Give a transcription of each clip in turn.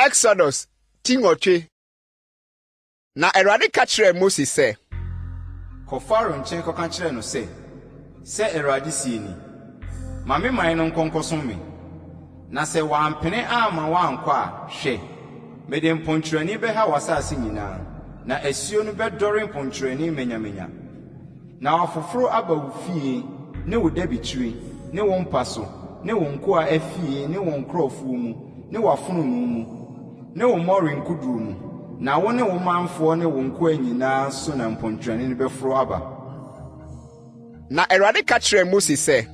Exodus ti nwɔtwe. Na Awurade ka kyerɛɛ Mose sɛ. Kɔ Farao nkyɛn kɔka kyerɛ no sɛ, 'Sɛ Awurade seɛ ni, Ma me man no nkɔ nkɔsom me. Na sɛ wampene amma wɔankɔ a, hwɛ, mede mponkyerɛne bɛha w'asase nyinaa, na asuo no bɛdɔre mponkyerɛne manyamanya. Na wɔafoforo aba wo fie ne wo dabekyire ne wo mpa so ne wo nkoa afie ne wo nkurɔfoɔ mu ne w'afononoo mu ne wo mmɔre nkodoɔ mu, na wo ne wo manfoɔ ne wo nkoa nyinaa so na mponkyerɛne no bɛforo aba. Na Awurade ka kyerɛɛ Mose sɛ.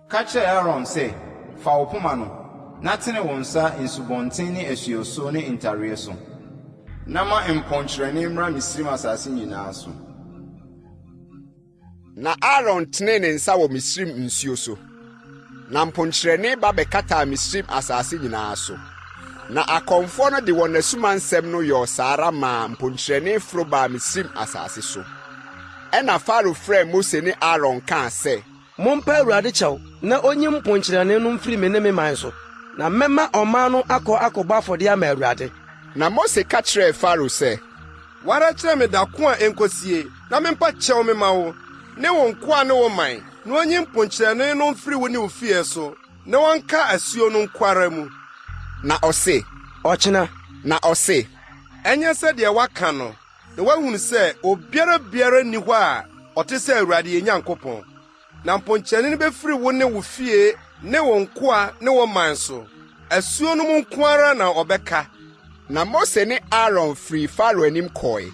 Ka kyerɛ Aaron sɛ, 'Fa wo poma no, na tene wo nsa nsubɔnten ne asuɔsuo ne ntareɛ so, na ma mponkyerɛne mmra Misraim asase nyinaa so. Na Aaron tenee ne nsa wɔ Misraim nsuo so, na mponkyerɛne ba bɛkataa Misraim asase nyinaa so. Na akɔmfoɔ no de wɔn asumansɛm no yɔɔ saa ara maa mponkyerɛne foro baa Misraim asase so. Ɛnna Farao frɛɛ Mose ne Aaron kaa sɛ, Mompa Awurade kyɛw na onyi mponkyerɛne no mfiri me ne me man so, na mɛma ɔman no akɔ akɔbɔ afɔdeɛ ama Awurade. Na Mose ka kyerɛɛ Farao sɛ, Wo ara kyerɛ me da ko a enkosie, na mempa kyɛw memma wo, ne wo nkoa ne wo man, na wonyi mponkyerɛne no mfiri wo ne wo fie so, na wɔnka asuo no nko ara mu. Na ɔse. Ɔkyena. Na ɔse. Ɛnyɛ sɛdeɛ woaka no, na woahunu sɛ obiara biara nni hɔ a ɔte sɛ Awurade yɛn Nyankopɔn. Na mponkyerɛne no befiri wo ne wo fie ne wo nkoa ne wo man so. Asuo no mu nko ara na ɔbɛka. Na Mose ne Aaron firii Farao anim kɔe.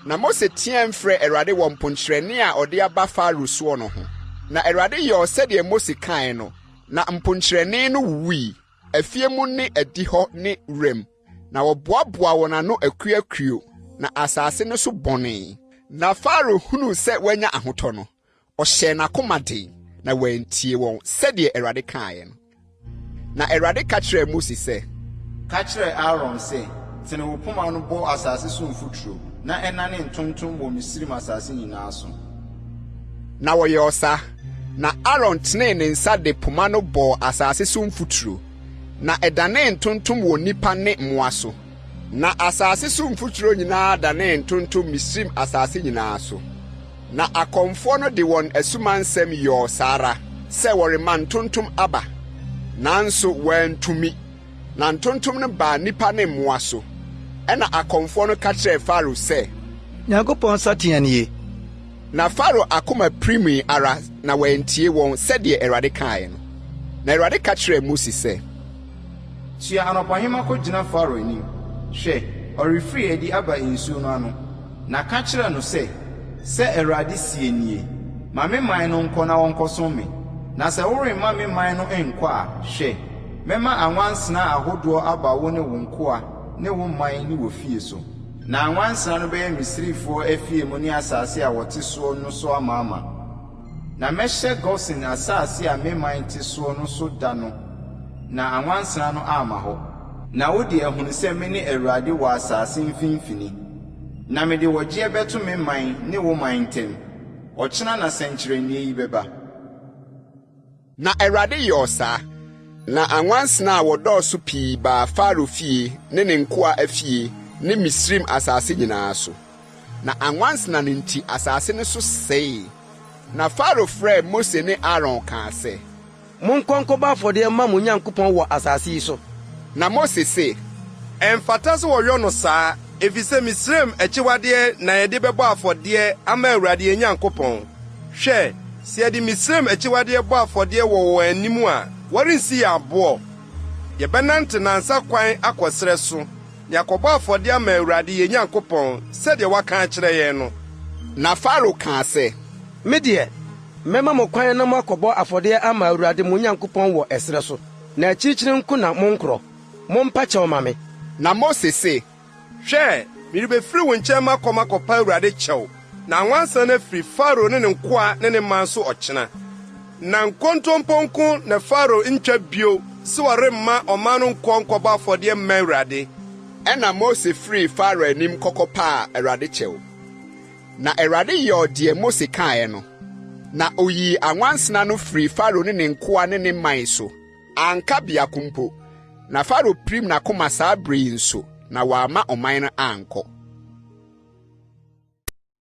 Na Mose teɛɛm frɛɛ Awurade wɔ mponkyerɛne a ɔde aba Farao soɔ no ho. Na Awurade yɔɔ sɛdeɛ Mose kaeɛ no, na mponkyerɛne no wuwui, afie mu ne adihɔ ne wuram. Na wɔboaboaa wɔn ano akuakuo, na asase no so bɔnee. Na Farao hunuu sɛ wanya ahotɔ no, ɔhyɛɛ n'akoma den, na wantie wɔn, sɛdeɛ Awurade kaeɛ no. Na Awurade ka kyerɛɛ Mose sɛ. Ka kyerɛ Aaron sɛ, 'Tene wo poma no bɔ asase so mfuturo, na ɛnnane ntontom wɔ Misraim asase nyinaa so. Na wɔyɔɔ saa. Na Aaron tenee ne nsa de poma no bɔɔ asase so mfuturo, na ɛdanee ntontom wɔ nnipa ne mmoa so. Na asase so mfuturo nyinaa danee ntontom Misraim asase nyinaa so. Na akɔmfoɔ no de wɔn asumansɛm yɔɔ saa ara sɛ wɔrema ntontom aba, nanso wɔantumi. Na ntontom no baa nnipa ne mmoa so. Ɛnna akɔmfoɔ no ka kyerɛɛ Farao sɛ. Nyankopɔn nsateaa nie. Na Farao akoma pirimii ara na wantie wɔn sɛdeɛ Awurade kaeɛ no. Na Awurade ka kyerɛɛ Mose sɛ. Tua anɔpahema kɔgyina Farao anim. Hwɛ, ɔrefiri adi aba nsuo no ano. Na ka kyerɛ no sɛ, 'Sɛ Awurade seɛ nie, Ma me man no nkɔ na wɔnkɔsom me. Na sɛ woremma me man no nkɔ a, hwɛ, mɛma anwansena ahodoɔ aba wo ne wo nkoa ne wo man ne w'afie so. Na anwansena no bɛyɛ Misrifoɔ afie mu ne asase a wɔte soɔ no so amaama. Na mɛhyɛ Gosen asase a me man te soɔ no so da no na anwansena no amma hɔ. Na wode ahunu sɛ mene Awurade wɔ asase mfimfini. Na mede ɔgyeɛ bɛto me man ne wo man ntam. Ɔkyena na sɛnkyerɛnneɛ yi bɛba. Na Awurade yɔɔ saa. Na anwansena a wɔdɔɔso pii baa Farao fie ne ne nkoa afie ne Misraim asase nyinaa so. Na anwansena no nti asase no so sɛee. Na Farao frɛɛ Mose ne Aaron kaa sɛ. Monkɔ nkɔbɔ afɔdeɛ mma mo Nyankopɔn wɔ asase yi so. Na Mose se. Ɛmfata sɛ wɔyɔ no saa, efisɛ Misraim akyiwadeɛ na yɛde bɛbɔ afɔdeɛ ama Awurade yɛn Nyankopɔn. Hwɛ, sɛ yɛde Misraim akyiwadeɛ bɔ afɔdeɛ wɔ wɔn anim a, wɔrensi yɛn aboɔ? Yɛbɛnante nnansa kwan akɔ serɛ so, na yɛakɔbɔ afɔdeɛ ama Awurade yɛn Nyankopɔn sɛdeɛ waka akyerɛ yɛn no. Na Farao kaa sɛ. Me deɛ, mɛma mo kwan na moakɔbɔ afɔdeɛ ama Awurade mo Nyankopɔn wɔ ɛserɛ so, na akyirikyiri nko na monkorɔ. Mompa kyɛw ma me. Na Mose se. Hwɛ, merebefiri wo nkyɛn makɔ makɔpa Awurade kyɛw, na anwansana no afiri Farao ne ne nkoa ne ne man so ɔkyena. Na nkontompo nko na Farao ntwa bio sɛ ɔremma ɔman no nkɔ nkɔbɔ afɔdeɛ mma Awurade. Ɛnna Mose firii Farao anim kɔkɔpaa Awurade kyɛw. Na Awurade yɔɔ deɛ Mose kaeɛ no, na ɔyii anwansena no firii Farao ne ne nkoa ne ne man so. Anka biako mpo. Na Farao pirim n'akoma saa bere yi nso, na wamma ɔman no ankɔ.